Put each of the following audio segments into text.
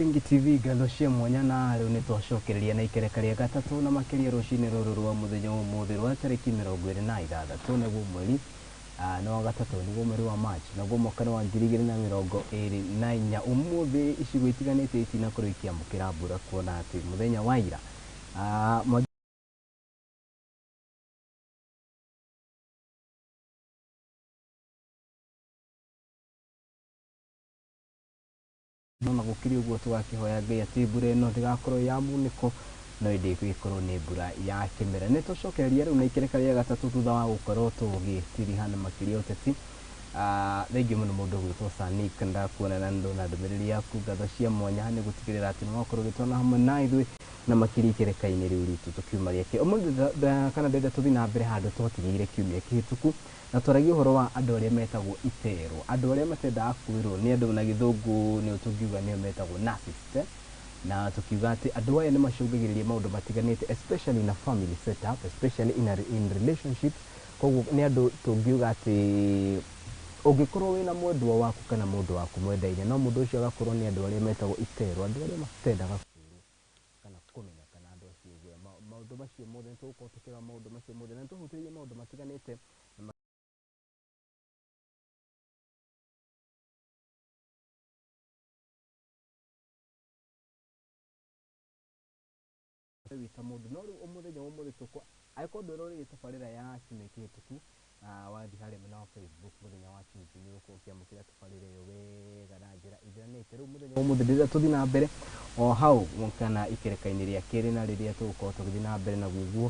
Muthingi TV, ngatho cia mwanya. Na rĩu nĩ twacokereria na ikereka rĩa gatatũ na makĩria rũcinĩ rũrũ rwa mũthenya wa ũmũthĩ rwa tarĩki 26, nĩguo mweri nĩ wa gatatũ, nĩguo mweri wa March, naguo mwaka nĩ wa 2024. Ũmũthĩ icigo itiganĩte itinakorwo ikĩamũkĩra mbura, kuona atĩ mũthenya wa ira no na gũkĩrĩ ũguo tũgakĩhoya Ngai atĩ mbura ĩno ndĩgakorwo ya munĩko, no ĩndĩ ĩgĩkorwo nĩ mbura ya kĩmera. Nĩ tũcokereria rĩu na ikereka rĩa gatatũ thutha wa gũkorwo tũgĩtiriha na makĩria ũteti. Thengiũ mũno mũndũ ũgwĩtwo Sanik, ndakuona na ndona ndũmĩrĩri yaku. Ngatho cia mwanya nĩ gũtigĩrĩra atĩ nĩ wakorwo ũgĩtwana hamwe na ithuĩ na makĩria ikereka-inĩ rĩu ritũ tũkiuma rĩake ũmũthĩ. Kana ndenda tũthiĩ na mbere handũ twatigĩire kiumia kĩhĩtũku, na twaragia ũhoro wa andũ arĩa metagwo iterwo, andũ arĩa matendaga kwĩrwo nĩ andũ, na gĩthũngũ nĩo tũngiuga nĩo metagwo narcissist, eh? Na tukiuga atĩ andũ aya nĩ macũngagĩrĩria maũndũ matiganĩte, especially in a family setup, especially in relationships. Koguo nĩ andũ tũngiuga atĩ ũngĩkorwo wĩna mwendwa waku kana mũndũ waku mwendaine, no mũndũ ũcio agakorwo nĩ andũ arĩa metagwo iterwo, andũ arĩa matendaga kwĩrwo kana kũmenya kana andũ acio ũguo, maũndũ macio mothe nĩ tũgũkorwo tũkĩrora maũndũ macio mothe, na nĩ tũhutĩrĩrie maũndũ matiganĩte na wĩ ta mũndũ. No rĩu mũthenya wa ũmũthĩ tũkũ, angĩkorwo ndweroreire tabarĩra ya kiumia kĩhĩtũku, wathiĩ harĩa mwena wa Facebook mũthenya wa Tuesday, nĩ ũgũkorwo ũkĩamũkĩra tabarĩra ĩyo wega na njĩra ithiranĩte. Rĩu mũthenya wa ũmũthĩ ndĩrenda tũthiĩ na mbere o hau kana ikereka-inĩ rĩa kerĩ, na rĩrĩa tũgũkorwo tũgĩthiĩ na mbere naguo ũguo.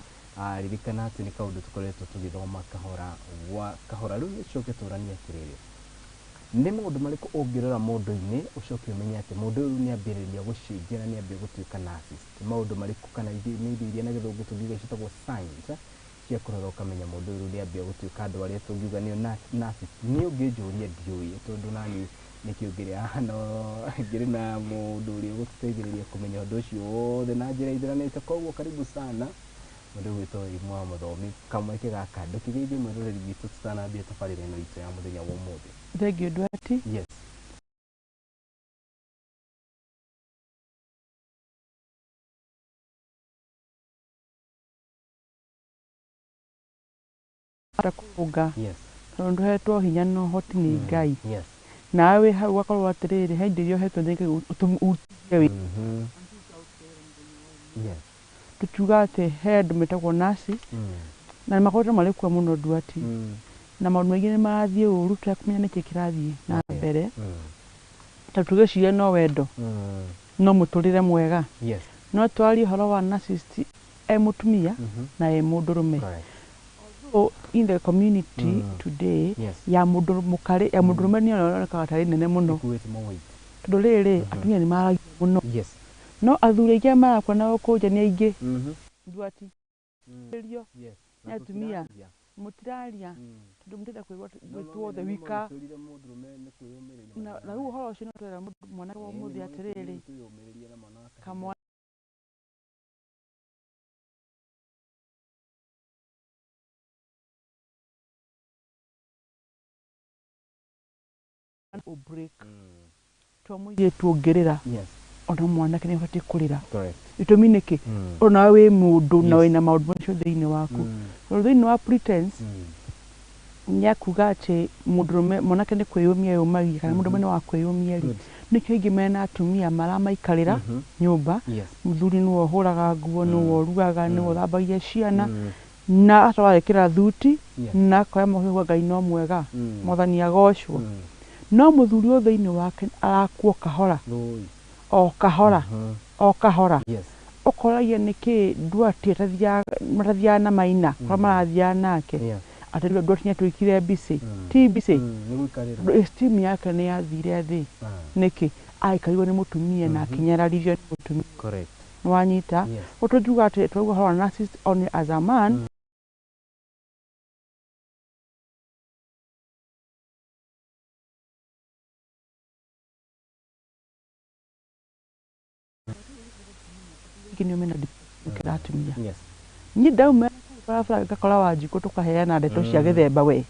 Ririkana atĩ nĩ kaũndũ tũkoretwo tũgĩthoma kahora gwa kahora. Rĩu nĩtũcoke tũranie atĩrĩrĩ, nĩ maũndũ marĩkũ ũngĩrora mũndũ-inĩ ũcoke ũmenye atĩ mũndũ ũyũ nĩ ambĩrĩria gũcenjia na nĩ ambia gũtuĩka narcissist? Maũndũ marĩkũ, kana nĩ indo iria na gĩthũngũ tũngiuga ciĩtagwo signs, cia kũrora ũkamenya mũndũ ũyũ nĩ ambia gũtuĩka andũ arĩa tũngiuga nĩo narcissist? Niĩ ũngĩnjũria ndiũĩ, tondũ nani nĩkĩo ngĩrĩ haha, no ngĩrĩ na mũndũ ũrĩa ũgũtũteithĩrĩria kũmenya ũndũ ũcio wothe na njĩra ithĩranĩte. Koguo karibu sana mũndũ ũgwĩtwo Wairimu wa Mũthomi. Kamweke gaka ndũkĩgeithie mwĩroreri witũ tũtanambia tabarĩra ĩno itũ ya mũthenya wa ũmũthĩ. Thengiũ, Ndwati. Yes. Kũrũnga tondũ ndũhetwo hinya na ũhoti nĩ Ngai. Nawe wĩ hau ũgakorwo atĩrĩrĩ, he indo iria ũhetwo nĩ Ngai ũrutithie wĩra. Tũkiuga atĩ he andũ metagwo narcissist na nĩ makoretwo marĩ kuo mũno, Nduati, na maũndũ maingĩ nĩ marathiĩ ũru tũtekũmenya nĩkĩ kĩrathiĩ na mbere, tondũ tũgĩciria no wendo, no mũtũrĩre mwega. No twarie ũhoro wa narcissist e mũtumia na e mũndũrũme. Although in the community today ya mũndũ mũkarĩ, ya mũndũrũme nĩyo yonekaga tarĩ nene mũno. Ĩkuĩte more weight. Tondũ rĩrĩ, atumia nĩ maragia mũno, no athuri aingĩ arĩa marakua na gũkũ nja nĩ aingĩ, Nduati. Rio nĩ atumia. Tũtiraria. Mũtiraria tondũ mũtenda kwĩrwo No mwĩ no tuothe nĩ wika. Mũritũrire mũndũrũme nĩ kwĩyũmĩrĩria na mathĩna na rĩu maya. Ũhoro ũcio no twera mũndũ mwanake wa Ĩĩ, ũmũthĩ nĩ atĩrĩrĩ, twĩyũmĩrĩrie na mwana wa kahĩĩ. Kamwana ũ break to mũirĩtu ũngĩrĩra, ona mwanake nĩ abatiĩ kũrĩra. Gĩtũmi nĩkĩ? Onawe wĩ mũndũ na wĩna maũndũ macio thĩinĩ waku, tondũ thĩinĩ wa pretense nĩ akuga atĩ mũndũrũme, mwanake nĩ kwĩyũmia yũmagia, kana mũndũrũme nĩ wa kwĩyũmia rĩ, nĩkĩo aingĩ mena atumia maramaikarĩra nyũmba. Mũthuri nĩwe ũhũraga nguo, nĩwe ũrugaga, nĩwe ũthambagia ciana, na ata wagĩkĩra thuti na akoya moko, "Ngai no mwega, Mwathani agocwo." No mũthuri ũyũ thĩinĩ wake arakuo kahora Oi. o kahora o kahora. Ũkoragia nĩkĩ Nduati matathiaga na Maina kũrĩa marathiaga nake, atĩ rĩu Nduati nĩatuĩkire busy. Ti busy. Nĩ gũikarĩrwo. Tondũ esteem yake nĩ yathire thĩ. Nĩkĩ? Aikarĩirwo nĩ mũtumia na akĩnyararithio nĩ mũtumia. Nĩwanyita? Yes. Ũguo tũngiuga atĩ twauga ũhoro wa narcissist only as a man. Aingĩ nĩo mena depression gũkĩra atumia. Niĩ ndauma barabara ngakora Wanjikũ, tũkaheana ndeto cia gĩthemba we.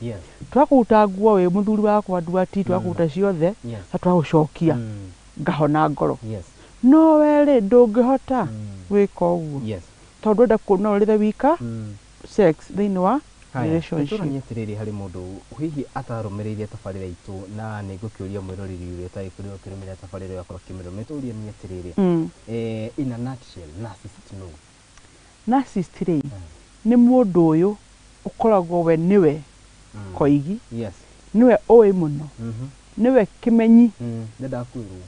Twakũruta nguo wĩ mũthuri wakwa, Nduati, twakũruta ciothe na twagũcokia, ngahona ngoro. No we rĩ ndũngĩhota gwĩka ũguo. Yes. Tondũ enda kuona ũrĩ the weaker sex thĩinĩ wa Haya, relationship. tũranie atĩrĩrĩ harĩ mũndũ hihi atarũmĩrĩire tabarĩra itũ na nĩ ngũkĩũria mwĩroreri ũrĩa ũtarĩ kũrĩ ũkĩrũmĩrĩra tabarĩra ĩyo akorwo akĩmĩrũmĩrĩra tũrie nĩ atĩrĩrĩ, in a nutshell, narcissist no? Narcissist rĩ nĩ mũndũ ũyũ ũkoragwo we nĩwe koigi, nĩwe ũĩ mũno, nĩwe kĩmenyi, Ndendaga kwĩrwo.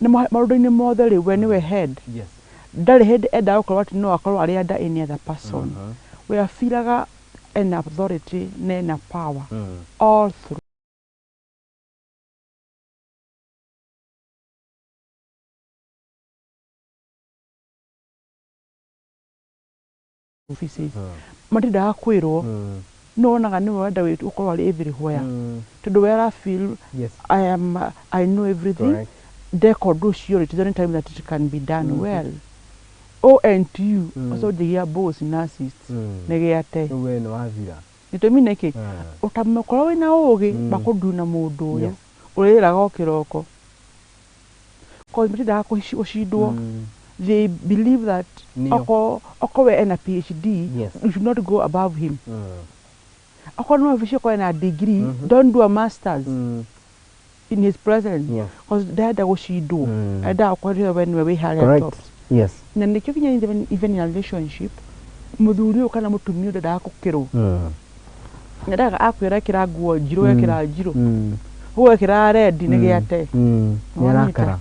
Nĩ maũndũ-inĩ mothe rĩ we nĩwe head. Ndarĩ hĩndĩ endaga gũkorwo atĩ no akorwo arĩ under any other person. We abilaga ena authority na ena power all through offices. Matindaga kwĩrwo, no wonaga nĩwe wenda gũkorwo arĩ everywhere, tondũ we ara feel I am I know everything. Ndeka ũndũ ũcio rĩ, it is the only time that it can be done well. O and you ũcio njĩgia boss narcissist nĩ gĩate. Rĩu we nĩ wathira. Gĩtũmi nĩkĩ? Ũtamũkorwo wĩna ũgĩ makũnduna mũndũ ũyũ ũrĩrĩraga o kĩroko, cause matindaga gũcindwo. They believe that Nĩo. oko we ena PhD, you should not go above him. Okorwo nĩ wabici, okorwo ena degree, don't do a masters in his presence, cause ndarenda gũcindwo. Endaga gũkorwo we nĩwe wĩ harĩa top. Na nĩkĩo nginya even in a relationship, mũthuri ũyũ kana mũtumia ũyũ ndendaga gũkĩrwo. Endaga akwĩra ĩkĩra nguo njirũ, wekĩra njirũ, ũguo wekĩra red nĩ gĩate. Nĩ arakara.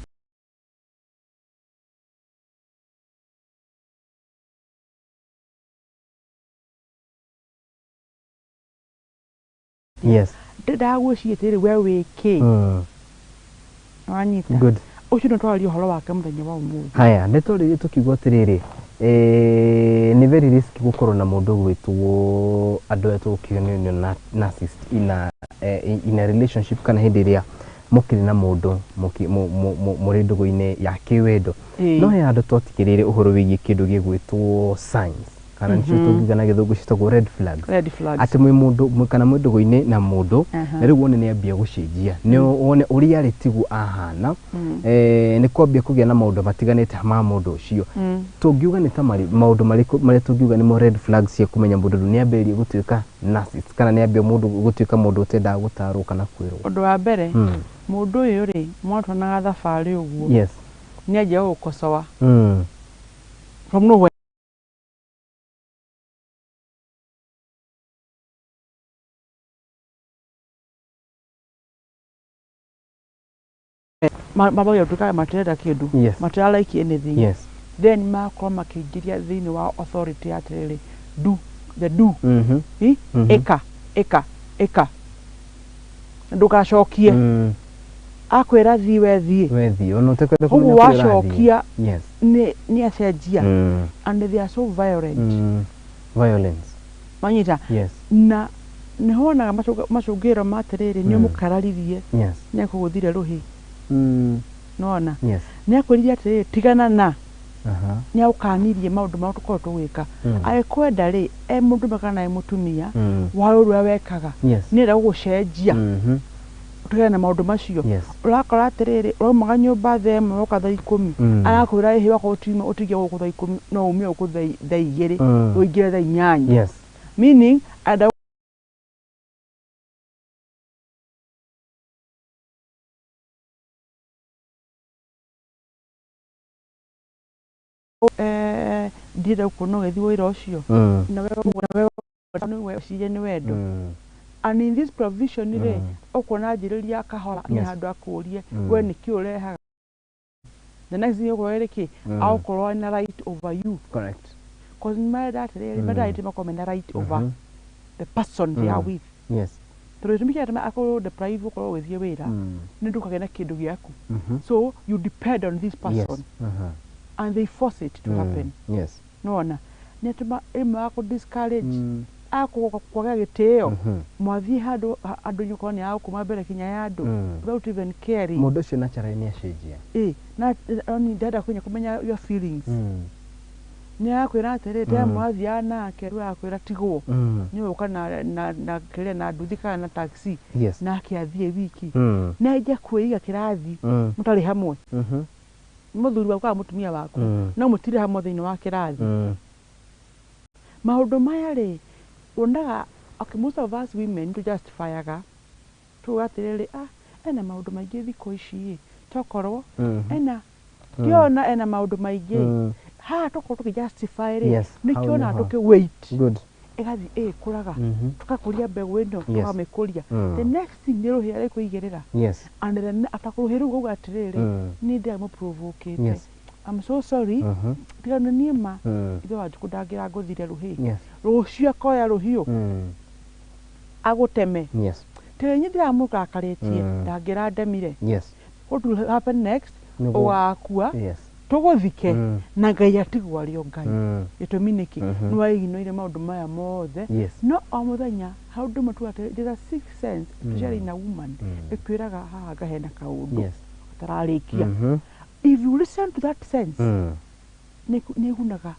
Ndendaga gwĩciria atĩrĩrĩ, we wĩ kĩ? Wanyita? Good. Ũcio nĩ twararia ũhoro wake mũthenya wa ũmũthĩ. Haya, nĩ twarĩrie tũkiuga atĩrĩrĩ, nĩ very risky gũkorwo na mũndũ ũgwĩtwo andũ aya tũgũkiuga nĩ narcissist in a relationship, kana hĩndĩ ĩrĩa mũkĩrĩ na mũndũ mũrĩ ndũgũ-inĩ ya kĩwendo. No he handũ twatigĩrĩire ũhoro wĩgiĩ kĩndũ gĩgwĩtwo signs, kana nĩcio tũngiuga na Gĩthũngũ ciĩtagwo red flags. Red flags. Atĩ mwĩ mũndũ kana mwĩ ndũgũ-inĩ na mũndũ, na rĩu wone nĩ ambia gũcenjia, nĩ wone ũrĩa arĩ tiguo ahana, nĩ kwambia kũgĩa na maũndũ matiganĩte ma mũndũ ũcio. Tũngiuga nĩ ta maũndũ marĩkũ marĩa tũngiuga nĩmo red flags cia kũmenya mũndũ rĩu nĩ ambĩrĩria gũtuĩka narcissist, kana nĩ ambia mũndũ gũtuĩka mũndũ ũtendaga gũtarwo kana kwĩrwo? Ũndũ wa mbere, mũndũ ũyũ rĩ, mwatwanaga thabarĩ ũguo, nĩ anjia gũgũkosoa from nowhere. Mambagia gũtuĩka matirenda kĩndũ, matira like anything. Then makorwo makĩingĩria thĩinĩ wa authority atĩrĩrĩ, do the do. Ĩka ĩka ĩka, ndũgacokie. Akwĩra thiĩ, we thiĩ. We thiĩ ona ũtekwenda Koguo kũmenya kũrĩa ũrathiĩ. Wacokia nĩ acenjia. And they are so violent. Violence. Manyita? Na nĩ honaga macũngĩrĩro ma atĩrĩrĩ, nĩ ũmũkararirie, nĩ akũgũthire rũhĩ. Nona nĩ akwĩrire atĩrĩrĩ, tigana na nĩ agũkanirie maũndũ marĩa tũkorwo tũgwĩka. Agĩkwenda rĩ, e mũndũrũme kana e mũtumia, wa ũrĩa wekaga, nĩ enda gũgũcenjia ũtigane na maũndũ macio. Ũrakora atĩrĩrĩ, ũraumaga nyũmba 1:00, ũroka thaa 10. Arakwĩra ĩhĩ, wakorwo ũtiuma ũtige gũkũ thaa 10, no ume gũkũ thaa 2, ũingĩre thaa 8. Meaning arenda ndirenda gũkuona ũgĩthiĩ wĩra ũcio. Na we ũcirie nĩ wendo. And in this provision rĩ, ũkuona anjĩrĩria kahora nĩ handũ akũrie, we nĩkĩ ũrehaga? The next thing ũkorwo ĩrĩ kĩ? Agũkorwo na right over you. Cause marenda atĩrĩrĩ, marenda atĩ makorwo mena right over the person they are with. Tondũ gĩtũmi kĩrĩa akorwo deprive ũkorwo ũgĩthiĩ wĩra, nĩ ndũkagĩa na kĩndũ gĩaku. So you depend on this person, and they force it to happen. Nĩwona nĩ atũma ĩmwe akũ discourage, akwaga gĩtĩo. Mwathiĩ handũ andũ okorwo nĩ agũkuma mbere kinya ya andũ, without even caring. Mũndũ ũcio naturally nĩ acenjia. Ĩ na oni ndenda kũnya kũmenya your feelings. Nĩ arakwĩra atĩrĩ, te mwathiaga nake, rĩu arakwĩra tigwo, nĩ ũgũka na kĩrĩa na nduthi kana na taxi, nake athiĩ wiki, nĩ anjia kwĩiga kĩrathi mũtarĩ hamwe. Mũthuri waku kana mũtumia waku no mũtire hamwe thĩinĩ wa kĩrathi. Maũndũ maya rĩ, wonaga, okay, most of us women tũ justifyaga, tuga atĩrĩrĩ, ah, ena maũndũ maingĩ thikũ ici ĩ, tokorwo ena tiona ena maũndũ maingĩ. Haha tokorwo tũkĩ justify rĩ, Hau nĩkĩona nĩho. tũkĩ wait ĩgathiĩ ĩgĩkũraga, tũgakũria mbegũ ĩno, tũkamĩkũria. The next thing nĩ rũhĩa rĩkũigĩrĩra. And then after rũhĩa rũu rwauga atĩrĩrĩ, niĩ ndiramũprovokĩte. I'm so sorry. Tiga nĩ niĩ ma ithe wa Njukũ ndangĩrangũthire rũhĩ. Rũciũ akoya rũhiũ agũteme. Tiga inyuĩ ndiramũrakarĩtie, ndangĩrandemire. What will happen next? Ũgakua, tũgũthike, na Ngai atigwo arĩ o Ngai. Gĩtũmi nĩkĩ? Nĩ waignoire maũndũ maya mothe. No o mũthenya haũndũ ũmwe tuga atĩrĩ, there's a sixth sense, especially in a woman, ĩkwĩraga haha anga hena kaũndũ gatararĩkia. If you listen to that sense, nĩ ĩgunaga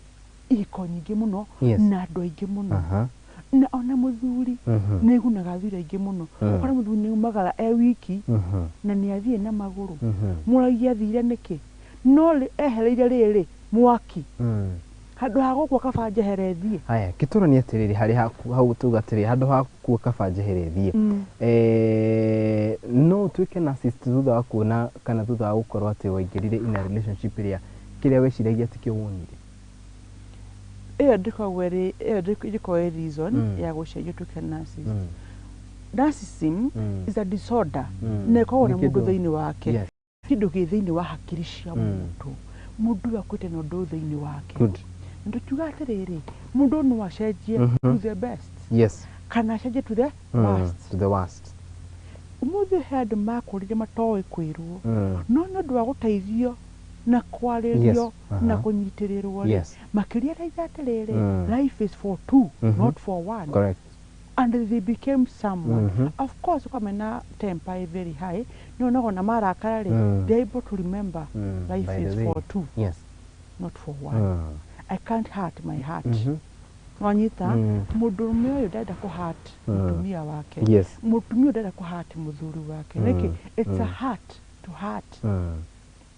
ihiko nyingĩ mũno na andũ aingĩ mũno. Na ona mũthuri, nĩ ĩgunaga athuri aingĩ mũno. Ũkora mũthuri nĩ aumagara e wiki na nĩ athiĩ na magũrũ. Mũragia athire nĩkĩ? No ehereire rĩrĩ mwaki. Handũ ha gũkua kaba njehere thiĩ. Haya, kĩtũro nĩ atĩrĩrĩ, harĩ haku hau tuga atĩrĩrĩ, handũ ha gũkua kaba njehere thiĩ. No ũtuĩke narcissist thutha wa kuona kana thutha wa gũkorwo atĩ waingĩrire in a relationship ĩrĩa kĩrĩa weciragia tikĩo wonire? Ĩyo ndĩkoragwo ĩrĩ, ĩyo ndĩkoragwo ĩ reason ya gũcenjia ũtuĩke narcissist. Narcissism is a disorder na ĩkoragwo na Nĩ mũndũ kĩndũ thĩinĩ wake. Kĩndũ gĩ thĩinĩ wa hakiri cia mũndũ. Mũndũ ũyũ akuĩte na ũndũ thĩinĩ wake. Na tũkiuga atĩrĩrĩ, mũndũ no acenjie to the best. Kana acenjie to the worst. To the worst. Ũmũthĩ he andũ makũrire matoĩ kwĩrwo. No nĩ ũndũ wa gũteithio na kwarĩrio na kũnyitĩrĩrwo rĩ, makĩrealize atĩrĩrĩ, life is for two, not for one. And they became someone. Of course, kwa mena temper very high, no no na marakara rĩ, they are able to remember life By the is way. for two, not for one. I can't hurt my heart. Wanyita, mũndũrũme ũyũ ndarenda kũ hurt mũtumia wake. Mũtumia ũyũ ndarenda kũ hurt mũthuri wake. Nĩkĩ? It's a heart to heart.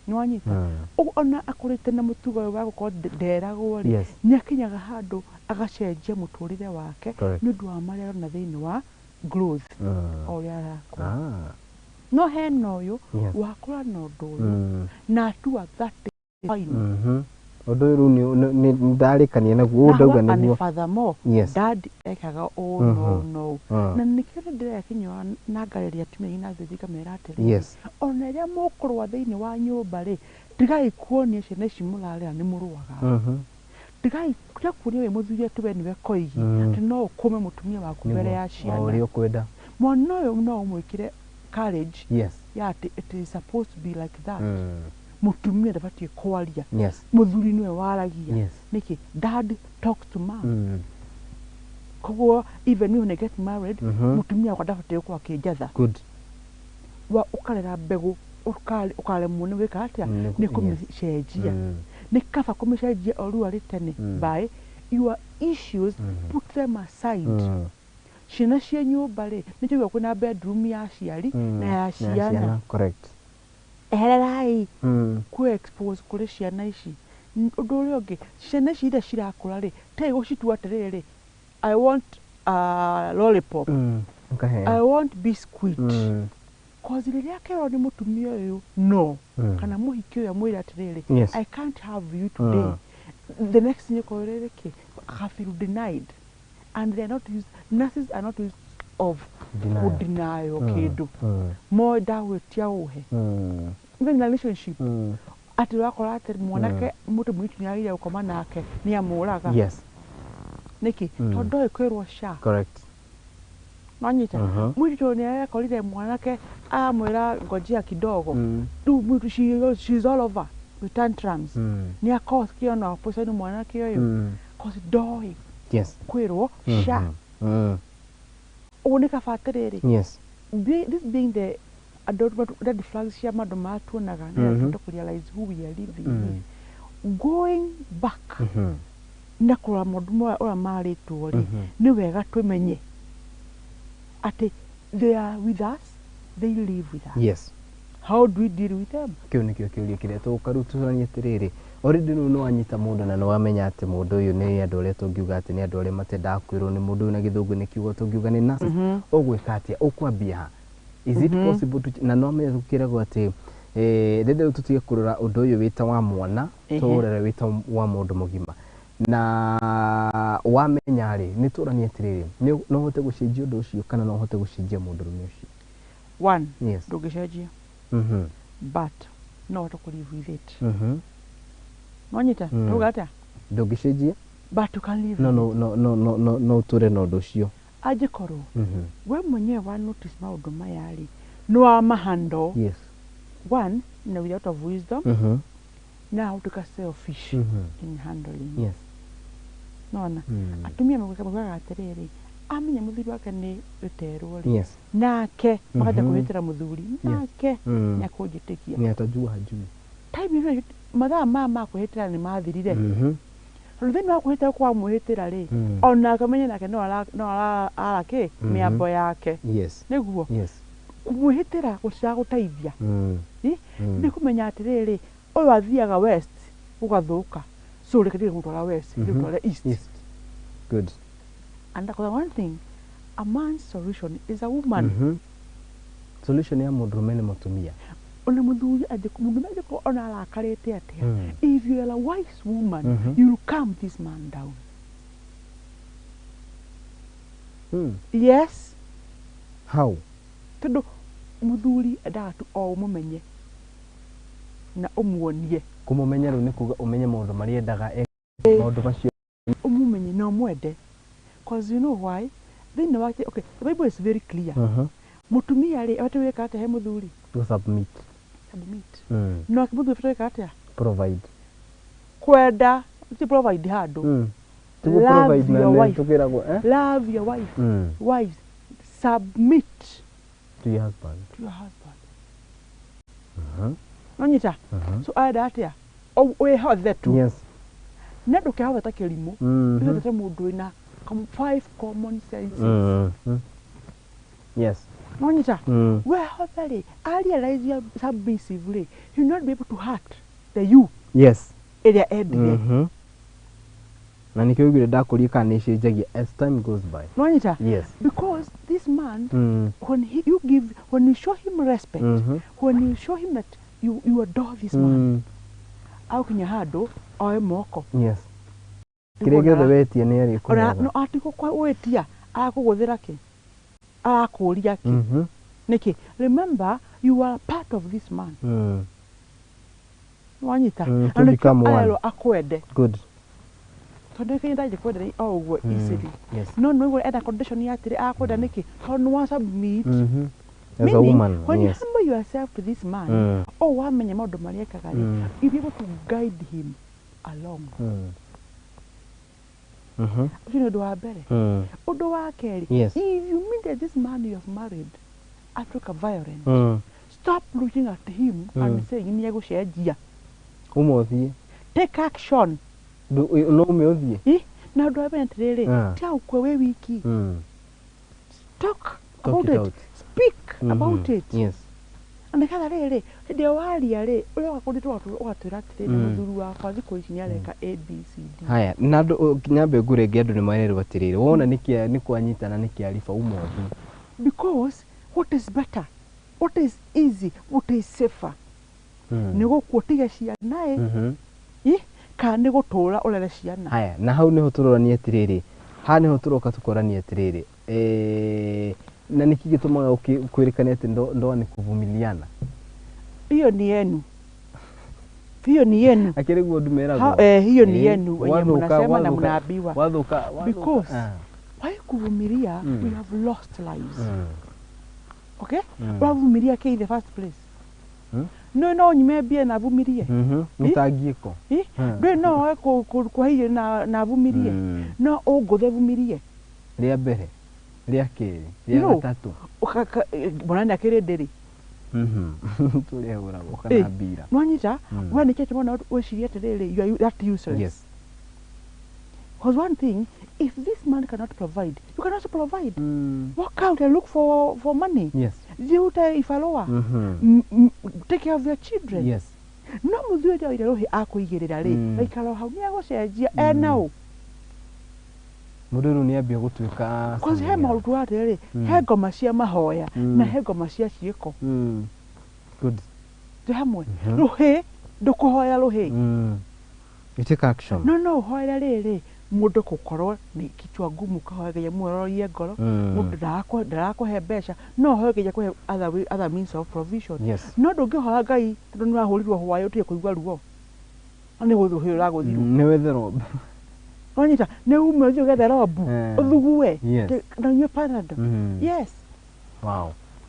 Nĩwanyita? Ũguo ona akũrĩte na mũtugo ũyũ wa gũkorwo nderagwo rĩ, nĩ akinyaga handũ agacenjia mũtũrĩre wake nĩ ũndũ wa marĩa arona thĩinĩ wa growth o ũrĩa arakũra. No hena ũyũ wakũra na ũndũ ũyũ na atua that is fine. Ũndũ ũyũ rĩu nĩ ndarĩkania naguo, ũũ ndauga Na nĩguo. and furthermore, dad ekaga ũũ no no. Na nĩkĩo ndĩrekinyũra na ngarĩria atumia aingĩ na athuri ngamera atĩrĩrĩ, ona rĩrĩa mũkũrũa thĩinĩ wa nyũmba rĩ, tigai kuonia ciana ici mũrarera nĩ mũrũaga. Tigai tiga kuonia wĩ mũthuri atĩ we nĩwe koigi, atĩ no ũkũme mũtumia waku mbere ya O ciana. ũrĩa ũkwenda. Mwana ũyũ no ũmwĩkĩre courage ya atĩ it is supposed to be like that. Mũtumia ndabatiĩ kwaria. Mũthuri nĩwe waragia. Nĩkĩ? Dad talks to mom. Koguo even when I get married, mũtumia wakwa ndabatiĩ gũkorwo akĩnjatha. Wa ũkarera mbegũ, ũkaremwo nĩ gwĩka atĩa? Nĩ kũmĩcenjia. Nĩ kaba kũmĩcenjia o rĩu arĩ tene by your issues, put them aside. Ciana cia nyũmba rĩ, nĩ njũĩ kwĩna bedroom ya aciari na ya Na ya ciana. ciana, correct. Ehererai kwĩ expose kũrĩ ciana ici. Ũndũ ũrĩa ũngĩ, ciana ici iria cirakũra rĩ, tigai gũcitua atĩrĩrĩ, I want a lollipop. Ũkaheo. I want biscuit. Cause rĩrĩa akerwo nĩ mũtumia ũyũ no, kana mũhiki ũyũ amwĩre atĩrĩrĩ, I can't have you today. The next thing ĩkorwo ĩrĩ kĩ? Aka feel denied. And they are not used, nurses are not used of Denial. kũdenial kĩndũ. Mo ndagwĩtia ũhe. Even in a relationship, atĩ ũrakora atĩ mwanake mũndũ mũirĩtu nĩ agĩrĩire gũkoma nake nĩ amũraga. Nĩkĩ? Tondũ ndoĩ kwĩrwo ca. Nwanyita? Mũirĩtu ũyũ nĩ arekorire mwanake amwĩra ngojea kidogo. Rĩu mũirĩtu she's all over with tantrums. Nĩ akorwo kĩona poison mwanake ũyũ. Cause ndoĩ kwĩrwo ca. Ũguo nĩ kaba atĩrĩrĩ. This being the andũ red flags cia maũndũ marĩa tuonaga nĩ tũhote realize who we are living with. Going back na kũrora maũndũ maya ũrĩa marĩtwo rĩ, nĩ wega tũmenye atĩ they are with us, they live with us. How do we deal with them? Kĩu nĩkĩo kĩũria kĩrĩa tũgũka rĩu tũranie atĩrĩrĩ, already rĩu nĩwanyita mũndũ na nĩwamenya atĩ mũndũ ũyũ nĩ andũ arĩa tũngiuga atĩ nĩ andũ arĩa matendaga kwĩrwo nĩ mũndũ ũyũ, na gĩthũngũ nĩ kiugo tũngiuga nĩ narcissist. Ũgwĩka atĩa? Ũkwambia ha? Is it possible to, na no menya gũkĩragwo atĩ rĩrĩa rĩu tũtige kũrora ũndũ ũyũ wĩta wa mwana, tũũrore wĩta wa mũndũ mũgima. Na wamenya rĩ, nĩ tũranie atĩrĩrĩ, no ũhote gũcenjia ũndũ ũcio kana no ũhote gũcenjia mũndũrũme ũcio? One, ndũngĩcenjia, but no ũhote kũ live with it. Nonyita? Tuga atĩa? Ndũngĩcenjia, but you can live no with no it. No no no no no ũtũre na ũndũ ũcio. Angĩkorwo we mwenyewe wa notice maũndũ maya rĩ, nĩ wa mahandle. One, na without of wisdom, na ũtuĩka selfish in handling. Nona atumia magugaga atĩrĩrĩ, amenya mũthuri wake nĩ rĩterwo rĩ, nake makanja kwĩhĩtĩra mũthuri nake nĩ akũnjĩtĩkia. Ni atajua hajui. Time ĩyo mathaa maya ma kwĩhĩtĩra nĩ mathirire, tondũ thĩinĩ wa kwĩhĩtĩra kwa mwĩhĩtĩra rĩ, onake menye nake no ara no ara kĩ mĩambo yake. Nĩguo kũmwĩhĩtĩra gũtiragũteithia. Nĩ kũmenya atĩrĩrĩ, ũyũ athiaga west gũgathũka, so reke ndige gũtwara west, ndĩmũtware east. East. Good. And the one thing, a man's solution is a woman. Solution ya mũndũrũme nĩ mũtumia. Ona mũthuri mũndũrũme angĩkorwo ona arakarĩte atĩa, if you are a wise woman, you will calm this man down. Yes. How? Tondũ mũthuri endaga tu o ũmũmenye na ũmuonie. Kũmũmenya rĩu nĩ kuga ũmenye maũndũ marĩa endaga, maũndũ macio. Ũmũmenye na ũmwende, cause you know why, thĩinĩ wake, okay, the Bible is very clear. Mũtumia rĩ, abatiĩ gwĩka atĩa he mũthuri? To submit. Submit. Nake mũthuri abatiĩ gwĩka atĩa? Provide. Kwenda ti provide handũ. Tiguo Love provide na your nĩ wife. tũkĩragwo, eh? Love your wife. Wives, submit to your husband. To your husband. Nonyita? So arenda atĩa? Wĩhothe tu. Na ndũkehothe ta kĩrimũ. Wĩhothe ta mũndũ wĩna five common senses. Nonyita? Wehothe rĩ, a realize you are submissive rĩ, he will not be able to hurt the you ĩrĩa endire. Na nĩkĩo ugire ndakũria kana nĩ ĩcenjagia as time goes by. Nonyita? Yes. Because this man, when he, you give, when you show him respect, when you show him that you adore this man, agũkinya handũ oe moko. Kĩrĩa gĩothe wetia nĩ Ona arĩkũheaga. no atigũkwĩtia, arakũgũthĩra kĩ, arakũria kĩ, nĩkĩ? Remember, you are part of this man. Wanyita? Na To nĩkĩo become one. arerwo akwende. Good. Tondũ kĩnya ndangĩkwenda o ũguo easily. No nĩguo enda condition ya atĩrĩ, akwenda nĩkĩ? Tondũ nĩ wa submit. As a Meaning, woman, when yes. you humble yourself to this man, o wamenya maũndũ marĩa ekaga rĩ, you'll be able to guide him along. Ũcio nĩ ũndũ wa mbere. Ũndũ wa kerĩ, if you mean that this man you have married atuĩka violent, stop looking at him and saying nĩ egũcenjia. Uma ũthiĩ. Take action. No ume ũthiĩ. Ĩ, na ũndũ wa mbere atĩrĩrĩ, tiga gũkua wĩ wiki. Talk Talk about it it. out. Speak about it. Na nĩgetha rĩrĩ, hĩndĩ ĩrĩa waria rĩ, ũrĩa ũgakũrĩtwo ũgatwĩra atĩrĩrĩ, mũthuri wakwa thikũ ici nĩ areka A B C D. Haya, na andũ nyambe ngũrenge, andũ nĩ marerwo atĩrĩrĩ, wona nĩ kwanyitana nĩ kĩariba, uma ũthiĩ. Because what is better, what is easy, what is safer? Nĩ gũkua ũtige ciana ĩ, ĩ, kana nĩ gũtũra ũrere ciana? Haya, na hau nĩho tũrorania atĩrĩrĩ, haha nĩho tũroka tũkorania atĩrĩrĩ, na nĩkĩ gĩtũmaga kwĩrĩkane atĩ ndoa nĩ kuvumiliana? Hiyo ni yenu, hiyo ni yenu. Akĩrĩ guo andũ meragwo. Hiyo ni yenu wenye mnasema na mnaambiwa. Wathuka, wathuka. Because why kuvumilia? We have lost lives. Okay? Uravumilia kĩ in the first place? No no nyime mbia na vumirie? Mĩtangĩko. Ĩ? Ndũĩ no wage kũhe irio na vumirie? No ũngũthe vumirie? Rĩa mbere, rĩa kerĩ, rĩa No. gatatũ. Mwana nĩ akĩrĩ ndĩrĩ. Tũrĩa hũragwo kana mbira. Nwanyita? We nĩkĩ atĩ mwana wĩcirie atĩrĩrĩ, you are that useless? Because one thing, If this man cannot provide, you can also provide. Walk out and look for money. Thiĩ ũrute ibarũa. Take care of your children. No mũthuri ũrĩa oire rũhĩ akũigĩrĩra rĩ, gaikara o hau nĩ egũcenjia ena ũ. Mũndũ rĩu nĩ ambia gũtuĩka Cause he maũndũ tugaga atĩrĩrĩ, he ngoma cia mahoya na he ngoma cia ciĩko. Good. Twĩ hamwe. Rũhĩ ndũkũhoya rũhĩ. You take action. No ũhoere rĩrĩ mũndũ gũkorwo nĩ kichwa ngumu, ũkahoya Ngai amũororie ngoro. Mũndũ ndarakũhe mbeca, no ũhoe Ngai akũhe other way, other means of provision. No ndũngĩhoya Ngai tondũ nĩ wahũrirwo hwaĩ ũtige kũigua ruo. No nĩ gũthũhĩ ũragũthirwo. Nĩ wethe rombo. Wanyita nĩ ume ũthiĩ ũgethe rombu ũthugue na ũnyue Panadol. Yes.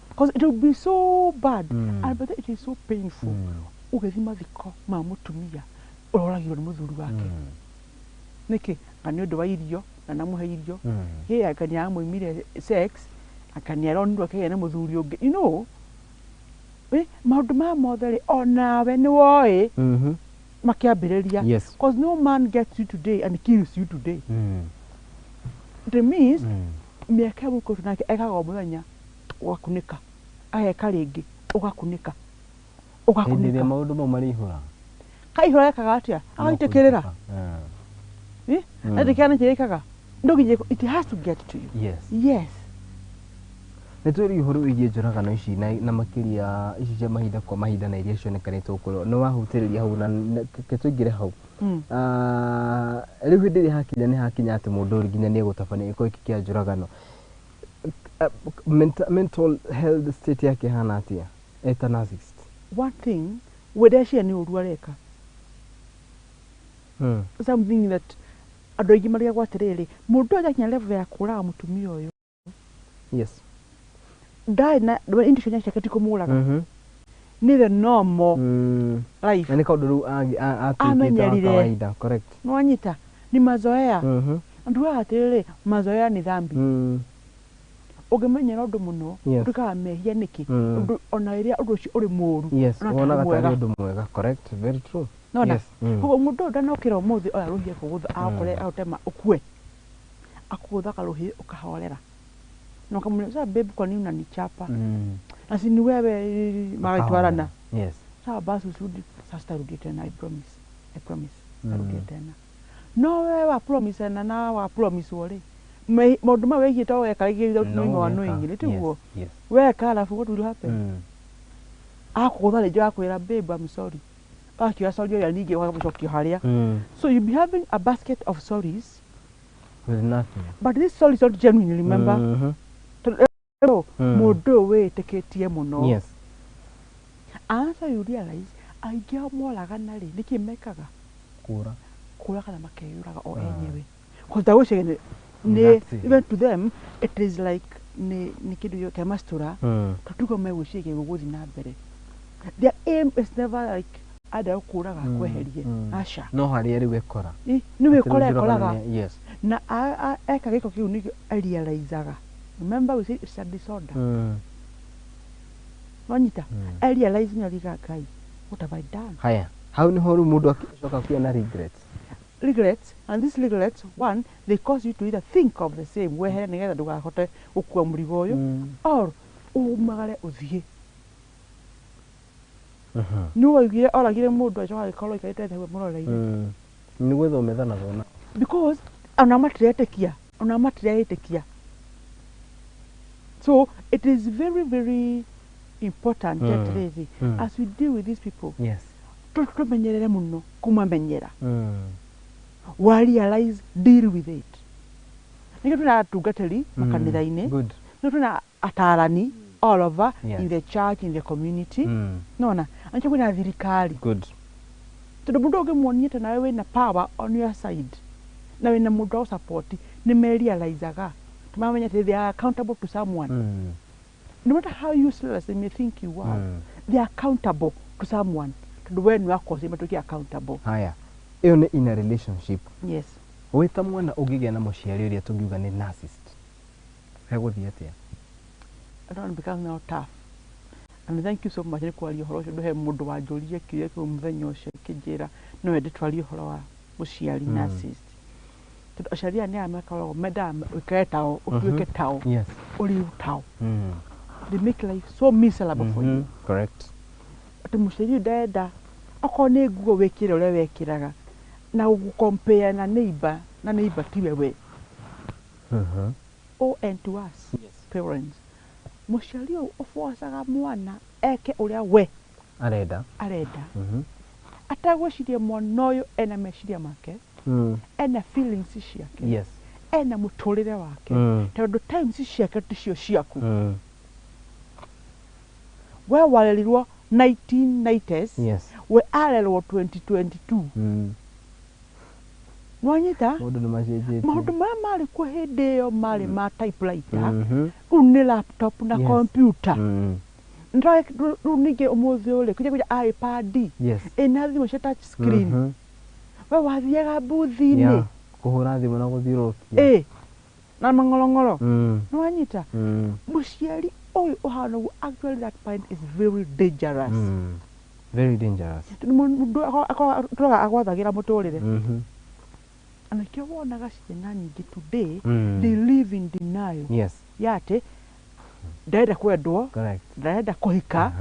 Because it will be so bad. And but it is so painful. Ũgĩthiĩ mathiko ma mũtumia ũroragirwo nĩ mũthuri wake. Nĩkĩ? Anga nĩ ũndũ wa irio na namũhe irio. Ĩ anga nĩ aramũimire sex, anga nĩ aronirwo akĩgĩa na mũthuri ũngĩ. You know? Maũndũ maya mothe rĩ, onawe nĩ woĩ makĩambĩrĩria. Because no man gets you today and kills you today. It means mĩaka ĩmwe nake ekaga o mũthenya ũgakunĩka, ageka rĩngĩ ũgakunĩka, Hĩndĩ ĩrĩa ũgakunĩka. Maũndũ mau marĩihũra. Kaihũra ekaga atĩa? Agaitĩkĩrĩra. Aitĩkĩrĩra nĩkĩ ĩkaga? Ndũnginya it has to get to you. Yes. Nĩ tũrie ũhoro wĩgiĩ njũragano ici na makĩria ici cia mahinda kwa mahinda na iria cionekanĩte gũkorwo nĩ wahutĩrĩria hau na reke tũingĩre hau. Rĩu hĩndĩ ĩrĩa hakinya nĩ hakinya atĩ mũndũ ũyũ nginya nĩ egũtabania gĩko gĩkĩ kĩa njũragano, mental health state yake ĩhana atĩa eta narcissist? One thing, we ndeciria nĩ ũru areka. Something that andũ aingĩ marigagwo atĩrĩrĩ, mũndũ ũyũ akinya level ya kũraga mũtumia ũyũ. Ndarĩ na intention ciake ti kũmũraga. Nĩ the normal life. Na nĩ kaũndũ rĩu atuĩkĩte wa Amenyerire. kawaida. Correct. Nĩwanyita? Ni mazoea. Andũ atĩrĩrĩ, mazoea ni dhambi. Ũngĩmenyera ũndũ mũno, ũtuĩkaga mehia nĩkĩ? Ũndũ ona rĩrĩa ũndũ ũcio ũrĩ mũũru, ona tarĩ Wonaga tarĩ mwega. Ũndũ mwega. Correct. Very true. Nona? Koguo mũndũ ũyũ ndanokĩra ũmũthĩ oya rũhiũ akũgũtha, agũkore agũtema ũkue. Akũgũtha karũhiũ ũkahorera. Na ũkamwĩra, "Sasa babe, kwa nini unanichapa?" Na si ni wewe magagĩtwarana. Sawa basi usirudi, sasa sitarudia tena, I promise. I promise. Sitarudia tena. No we wa promise na wa promise wo rĩ, maũndũ mau wĩgiĩ to weka rĩngĩ without No knowing or weka. knowingly, tiguo? Weka alafu what will happen? Akũgũtha rĩngĩ akwĩra, "Babe, I'm sorry." Akĩoya sorry ĩrĩa ningĩ ũkamũcokia harĩa. So you be having a basket of sorries With nothing. But this sorry is not genuine, remember? Tondũ mũndũ ũyũ wĩĩtĩkĩtie mũno. After you realize aingĩ ao moragana rĩ, nĩkĩ mekaga? Kũra. Kũra kana makeyũraga o enyewe. Cause ndagwĩciria nĩ That's it. even to them it is like nĩ kĩndũ kĩa mastura, tondũ tiguo megwĩciria gũgũthiĩ na mbere. Their aim is never like anda gũkũraga akweherie. Aca. No harĩa rĩu ekora. Nĩ wĩkora Atĩ rĩu ekoraga. njũragano. Na eka gĩko kĩu nĩkĩo arealizaga. Remember we said it's a disorder. Wanyita? Arealize nĩ ariga, "Ngai, what have I done?" Haya. Hau niho rĩu mũndũ acoka kũgĩa na regrets. Regrets, and these regrets, one, they cause you to either think of the same wehere nĩgetha ndũgahote gũkua mũrigo ũyũ, or umagare ũthiĩ. Nĩ waiguire oragire mũndũ acoka agĩkorwo aikarĩte thĩ hau amũroreire. Nĩ gwetha ũmethanaga ona. Because ona matiretĩkia, ona matireĩtĩkia. So it is very very important atĩrĩrĩ, as we deal with these people, tũmenyerere mũno kũmamenyera. Wa realize, deal with it. Nĩkĩo twĩna atungatĩri makanitha-inĩ, nĩkĩo twĩna atarani all over, in the church, in the community. Nona nĩkĩo kwĩna thirikari. Tondũ mũndũ ũngĩmuonia ta nawe wĩna power on your side na wĩna mũndũ wa support, nĩ merealizaga, mamenya atĩ they are accountable to someone. No matter how useless they may think you are, they are accountable to someone, tondũ we nĩ wakosi matuĩke accountable. Haya. Ĩyo nĩ in a relationship. Yes. Wĩ ta mwana ũngĩgĩa na mũciari ũrĩa tũngiuga nĩ narcissist, hegũthiĩ atĩa? I don't become now tough. And thank you so much nĩ kwaria ũhoro ũcio. Ndũhe mũndũ wanjũririe kĩũria kĩu mũthenya ũcio akĩnjĩra no ende twarie ũhoro wa mũciari narcissist. Tondũ aciari aya nĩ aya makoragwo mendaga ũikare tao, ũtuĩke tao, ũrĩu tao. They make life so miserable for you. Correct. Atĩ mũciari ũyũ ndarenda okorwo nĩ nguo wĩkĩre ũrĩa wekĩraga na gũgũ-compare na neighbor, na neighbor tiwe we. Oh, and to us parents, mũciari ũyũ ũbocaga mwana eke ũrĩa we arenda, arenda, atagwĩciria mwana ũyũ ena meciria make, ena feelings ciake, ena mũtũrĩre wake, tondũ times ciake ticio ciaku. We warerirwo 1990s, we arerwo 2022. Nwanyita? Maũndũ nĩ macenjetie. Maũndũ marĩa marĩ kuo hĩndĩ ĩyo marĩ ma typewriter, rĩu nĩ laptop na computer. Rĩu ningĩ ũmũthĩ ũyũ rĩ, kuja kuja iPad ĩna thimũ cia touch screen. We wathiaga mbuthi-inĩ. Yeah. Kũhũra thimũ na gũthiũrũrũkia. Ĩ na mang'orong'oro. Nĩwanyita? Mũciari ũyũ ũhana ũguo, actually that parent is very dangerous. Very dangerous. Tondũ mũndũ atũraga agwathagĩra mũtũrĩre. Na nĩkĩo wonaga ciana nyingĩ today, they live in denial ya atĩ ndarenda kwendwo, ndarenda kũhika,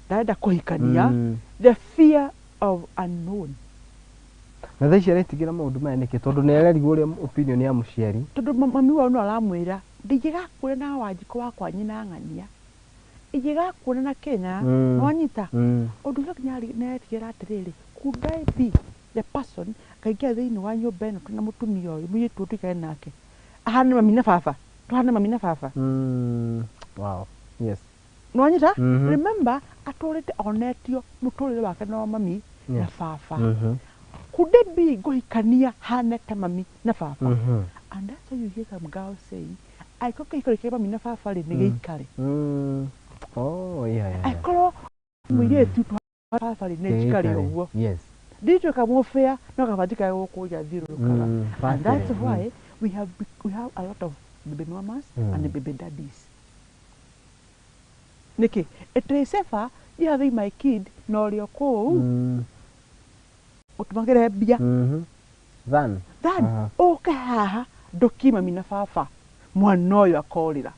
ndarenda kũhikania, the fear of unknown. Na thaa ici aretigĩra maũndũ maya nĩkĩ? Tondũ nĩ arerigwo ũrĩa opinion ya mũciari. Tondũ mami wao no aramwĩra ndingĩgakuona na Wanjikũ wakwa nyina ng'ania, ingĩgakuona na Kenya. Nĩwanyita? Ũndũ ũcio nginya nĩaretigĩra atĩrĩrĩ, could I be the person ngaingĩra thĩinĩ wa nyũmba ĩno twĩna mũtumia ũyũ, mũirĩtu ũyũ tũikare nake ahane mami na baba, tũhane mami na baba. Wow. Yes. Nĩwanyita? Mhm. Remember, atũrĩte onetio mũtũrĩre wake na wa mami na baba. Could it be ngũhikania hane ta mami na baba? And that's why you hear some girls saying, angĩkorwo kĩhiko gĩkĩ mami na baba rĩ, nĩ gĩikare. Oh, yeah. Angĩkorwo mũirĩtu baba rĩ, nĩ njikare ũguo. Ndituĩka mũbĩa no kaba njikare gũkũ nja thiũrũrũkaga. And that's why we have a lot of baby mamas and baby daddies. Nĩkĩ? It is safer you having my kid na ũrĩ o kũu ũtũmagĩre mbia Than than ũke haha ndũkie mami na baba, mwana ũyũ akorĩra.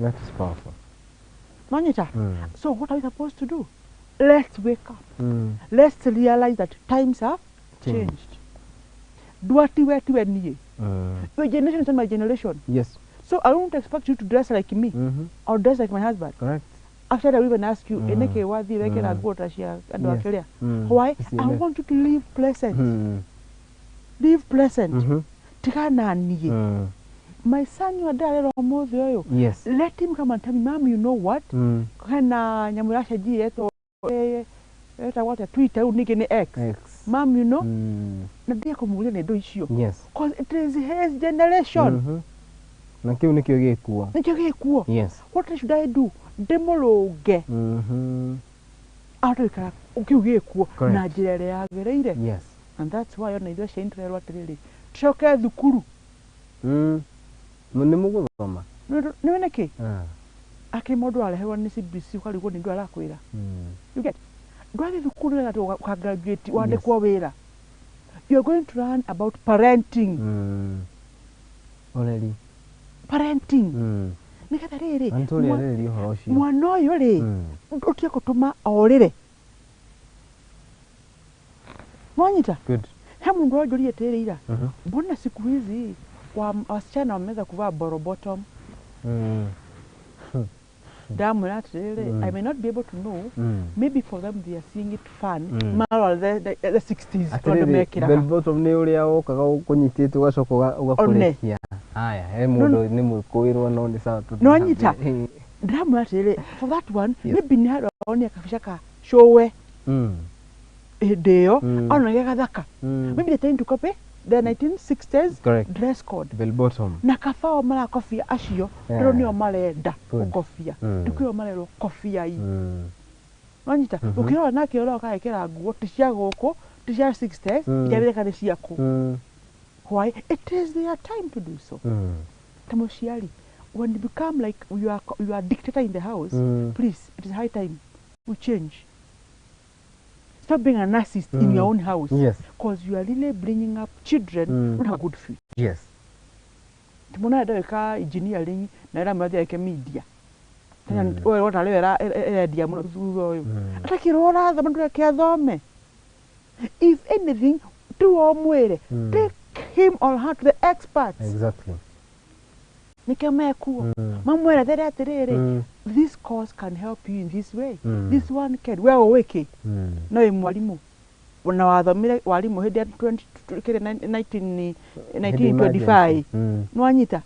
That is powerful. Nonyita? So what are we supposed to do? Let's wake up. Let's realize that times have changed. Ndwatiwe tiwe niĩ. Your generation is not my generation. So I won't expect you to dress like me or dress like my husband. Correct. Actually, I will even ask you, mm. Wathiĩ wekĩra nguo ta cia andũ a kĩrĩa. Why? I CMF. want you to live pleasant. Live pleasant. Tigana niĩ. My son you ndarera ũmũthĩ ũyũ. Let him come and tell me, "Mom, you know what? Hena nyamũ ĩracenjirie ĩtwo ĩtagwo atĩa, Twitter, rĩu ningĩ nĩ X. X. Mom, you know," na ndige kũmũria nĩ indo icio. 'Cause it is his generation. Na kĩu nĩkĩo gĩkuo. Nĩkĩo gĩkuo. What should I do? Ndĩmũrũnge ahote gũikara kĩu gĩkuo na njĩra ĩrĩa yagĩrĩire. And that's why ona ithuĩ aciari tũrerwo atĩrĩrĩ, tũcoke thukuru. Nĩ mũgũthoma. Nĩwe nĩkĩ? Ah. Akĩrĩ mũndũ areherwo nĩ CBC ũkarigwo nĩ ndũ arakwĩra. You get? Ndwathiĩ thukuru nĩgetha ũka graduate wandĩkwo wĩra. You are going to learn about parenting. Ũreri. Parenting. Nĩgetha rĩrĩ, Na nĩtũrĩarĩrĩria ũhoro ũcio. Mwana ũyũ rĩ, ũtige gũtũma orĩre. Nwanyita? Good. He mũndũ ũranjũria atĩrĩrĩ ira, mbona siku hizi wasichana wameweza kuvaa bell bottom? Ndamwĩra atĩrĩrĩ, I may not be able to know, maybe for them they are seeing it fun. Marora the 60s tondũ Atĩrĩrĩ, mekĩraga. Bell bottom nĩ ũrĩa wokaga ũkũnyitĩte ũgacoka ũgakũrekia. Haya, he mũndũ nĩ mwĩkũĩrwo no nĩ sawa tũthiĩ na Nĩwanyita? mbere. Ndĩramwĩra atĩrĩrĩ, for that one, maybe nĩ handũ onia kabica ka cũwe hĩndĩ ĩyo, ona ge gathaka. Maybe they're trying to copy the 1960s dress code. Bell bottom. Na kabao marakobia acio, tondũ nĩo marenda gũkobia. Ndĩkwĩrwo marerwo kobiai. Nonyita? Ũkĩrora nake ũroka agekĩra nguo ti cia gũkũ, ti cia 60s, itiabĩrĩka nĩ ciaku. Why? It is their time to do so. Ta mũciari, when you become like you are dictator in the house, please, it is high time we change. Stop being a narcissist in your own house. Yes. Because you are really bringing up children who don't have a good future. Yes. Mwana arenda gwĩka engineering na ĩramwĩra eke media. We wona rĩo ĩrendia mũno thutha ũyũ. Atakĩrwo ũrathoma ndũreke athome. If anything, tu omwĩre, take him or her to the experts. Exactly. Nĩkĩo mekuo. Mamwerethere atĩrĩrĩ, this course can help you in this way. This one can. We ũĩ kĩ? No wĩ mwarimũ. Na wathomire warimũ hĩndĩ ya 1925. Nĩwanyita?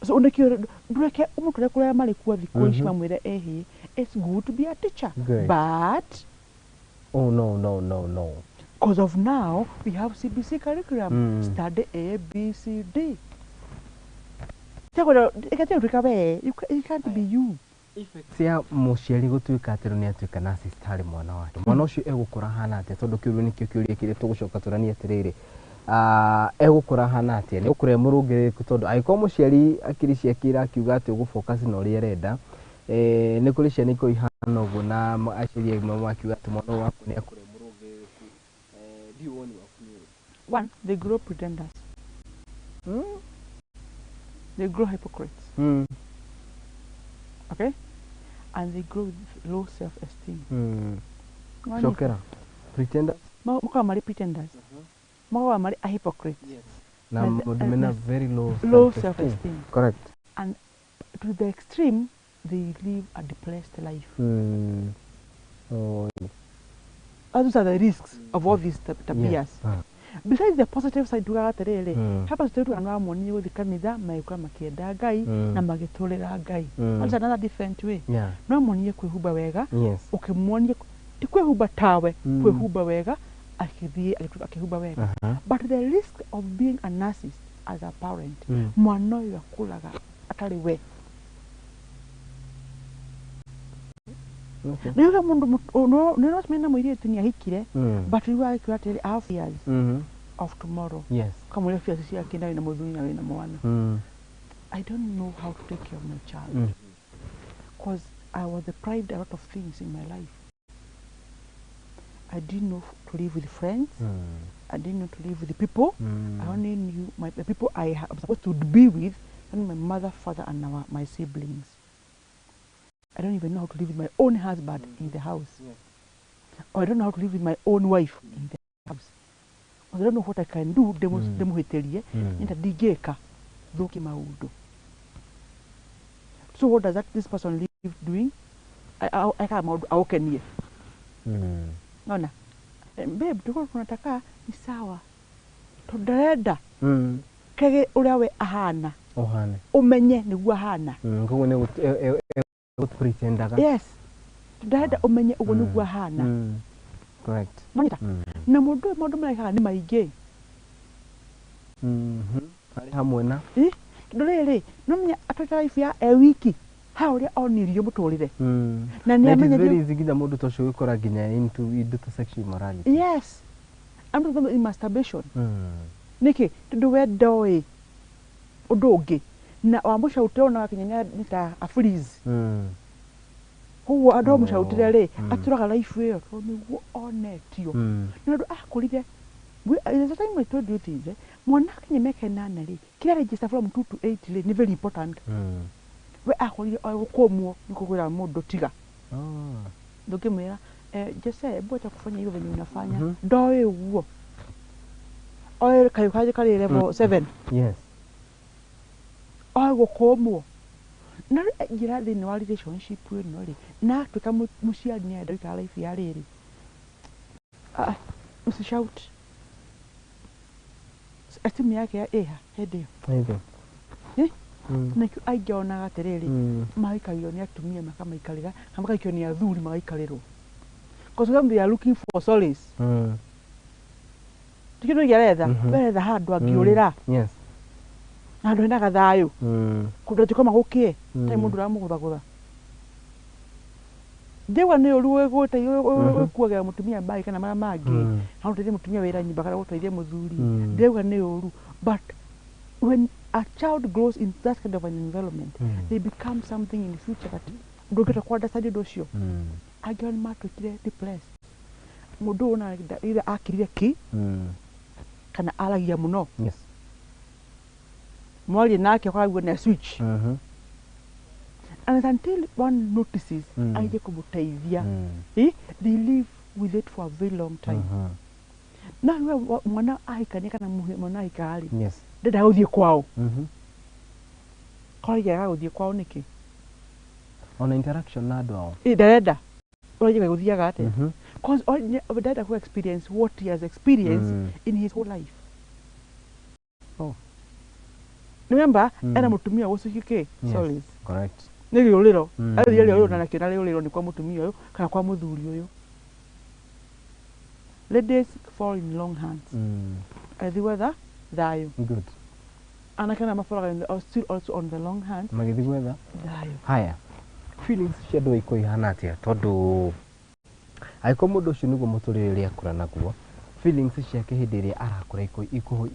So nĩkĩo ndũreke ũmũtware kũrĩa marĩ kuo thikũ ici mamwĩre ĩhĩ, it's good to be a teacher. Great. But oh no no no no. Because of now we have CBC curriculum. Study A B C D. It can't be you. Cia mũciari gũtuĩka atĩ nĩ atuĩka narcissist harĩ mwana wake. Mwana ũcio egũkũra hana atĩa? Tondũ kĩũria nĩkĩo kĩũria kĩrĩa tũgũcoka tũranie atĩrĩrĩ. Egũkũra hana atĩa? Nĩ gũkũra mũrũngĩrĩrĩku tondũ angĩkorwo mũciari akiri ciake irakiuga atĩ ũgũfocus na ũrĩa arenda, nĩ kũrĩ ciana ikoragwo ihana ũguo na aciari amwe makiuga atĩ mwana ũyũ waku nĩ akũra mũrũngĩrĩrĩku. Ndiũĩ woni waku nĩ ũrĩkũ? One, they grow pretenders. They grow hypocrites. Okay? And they grow with low self-esteem. Chokera. Pretenders? Makoragwo marĩ pretenders. Makoragwo marĩ a hypocrite. Yes. Na maũndũ mena very low low self-esteem. Self-esteem. Correct. And to the extreme, they live a depressed life. Oh. Those are the risks of all these tabias. Yes. Besides the positive side, tugaga atĩrĩrĩ, he positive tugaga nĩ wamuonirie gũthiĩ kanitha magĩkũra makĩenda Ngai na magĩtũrĩra Ngai. That's another different way. Yeah. No muonie kwĩhumba wega, Yes. ũkĩmuonia ti kwĩhumba tawe, kwĩhumba wega, akĩthiĩ akĩhumba wega. But the risk of being a narcissist as a parent, mwana ũyũ akũraga atarĩ we. Okay. Nĩ uga mũndũ nĩ ũracemania na mũirĩtu nĩ ahikire, but rĩu agĩkwĩra atĩrĩ, I have fears of tomorrow. Yes. Kamũira fears ciake na wĩna mũthuri na wĩna mwana. I don't know how to take care of my child. Because I was deprived a lot of things in my life. I didn't know to live with friends. I didn't know to live with people. I only knew the people I am supposed to be with, and my mother, father, and my siblings. I don't even know how to live with my own husband in the house. Yes. Or I don't know how to live with my own wife in the house. I don't know what I can do, ndĩmũhĩtĩrie, nĩ ndingĩka thũkie maũndũ. So what does that this person live doing? Ekaga maũndũ aũkenie. Nona, babe, tuko tunataka ni sawa. Tondũ ndarenda kege ũrĩa we ahana. Ũhane. Ũmenye nĩguo ahana. Koguo nĩ pretendaga. Yes. Ndarenda ũmenye ũguo nĩguo ahana. Correct. Nonyita? Na mũndũ ũyũ maũndũ marĩa ekaga nĩ maingĩ. Harĩ hamwe na Tondũ rĩrĩ, no menya atwĩte life ya e wiki. Ha ũrĩa onirio mũtũrĩre. Na nĩ Na it is amenyerio. very easy nginya mũndũ ta ũcio gwĩkora nginya into indo ta sexual immorality. Yes. I'm talking about masturbation. Nĩkĩ? Tondũ we ndoĩ ũndũ ũngĩ. Na wamũcautĩra ona wakinya nĩ ta a freeze. Koguo andũ amũcautĩre rĩ, atũraga life ĩyo tondũ nĩguo onetio. Nĩ ũndũ akũrire, there's a time I told you this, mwana akinya mĩaka ĩnana rĩ, kĩrĩa register from 2 to 8 rĩ, nĩ very important. We akorire oĩ gũkũmwo nĩ kũgwĩra mũndũ tiga. Ndũngĩmwĩra, Jose, hebu acha kufanya hivyo venye unafanya. Ndoĩ ũguo. Oĩ kayũ kangĩ karĩ level 7. Yes. Oĩ gũkũmwo. Na rĩu aingĩra thĩinĩ wa relationship ĩno rĩ, na atuĩka mũciari nĩ arenda gũikara life ya rĩrĩ. Usishout. Esteem yake ya ĩha hĩndĩ ĩyo. Hĩndĩ. Nĩkĩo aingĩ onaga atĩrĩrĩ, maikagio nĩ atumia makamaikarĩra, kana magaikio nĩ athuri magaikarĩrwo. Because them they are looking for solace. Ti kĩndũ kĩngĩ aretha, we aretha handũ angĩũrĩra. Yes. Na handũ hena gathayũ. Kũndũ angĩkoma gũkĩe, hatarĩ mũndũ ũramũgũthagũtha. Ndĩwa nĩ ũru gwĩkuagĩra mũtumia mbagi kana marĩa mangĩ, kana gũteithia mũtumia wĩra nyũmba kana gũteithia mũthuri. Ndĩrauga nĩ ũru. But when a child grows in that kind of an environment, they become something in the future that ndũngĩhota kũ understand ũndũ ũcio. Angĩ ao nĩ matuĩkire depressed. Mũndũ ũyũ ona either akirire ki kana aragia mũno. Mwaria nake ũkaigua nĩ switch. And it's until one notices aije kũmũteithia. They live with it for a very long time. Na we mwana ahikania kana mwana ahika rĩ, ndenda gũthiĩ kwao. Koragia gũthiĩ kwao nĩkĩ? Ona interaction na andũ ao. Ndarenda. Ũragia gũthiaga atĩa? Cause ndarenda ku experience what he has experienced in his whole life. Oh. Remember, ena mũtumia gũcuki kĩ? Yes. Solace. Correct. Nĩ rĩũrĩro. Athire rĩũrĩro na nakĩo na rĩũrĩro nĩ kwa mũtumia ũyũ kana kwa mũthuri ũyũ. Ladies fall in long hands. Athi gwetha thayũ. Good. Anake na maboraga still also on the long hand. Magĩthiĩ gwetha thayũ. Haya. Feelings cia andũ aikũ ihana atĩa? Tondũ angĩkorwo mũndũ ũcio nĩguo mũtũrĩre ũrĩa akũra naguo, feelings ciake hĩndĩ ĩrĩa arakũra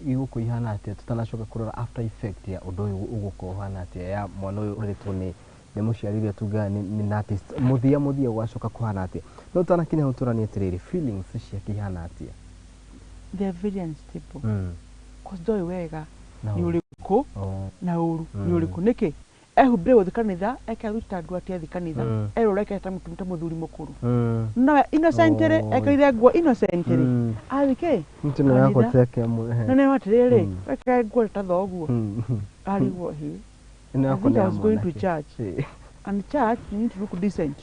igũkũ ihana atĩa? Tutanacoka kũrora after effect ya ũndũ ũyũ ũgũkorwo ũhana atĩa ya mwana ũyũ ũrĩtwo nĩ mũciari ũrĩa tugaga nĩ artist. Mũthia mũthia gũgacoka kũhana atĩa? No tũtanakinya hau tũranie atĩrĩrĩ, feelings ciake ihana atĩa? They are very unstable. Cause ndoĩ wega nĩ ũrĩkũ na ũru nĩ ũrĩkũ. Nĩkĩ? Ehumbire gũthiĩ kanitha, ekeruta andũ atĩ athiĩ kanitha, erũra eketa ta mũthuri mũkũrũ. No innocently ekĩrire nguo innocently. Athiĩ kĩ? Kanitha. No nĩ atĩrĩrĩ, ekĩra nguo ta thoguo. Arigwo hi. I think I was going to church. And church you need to look decent.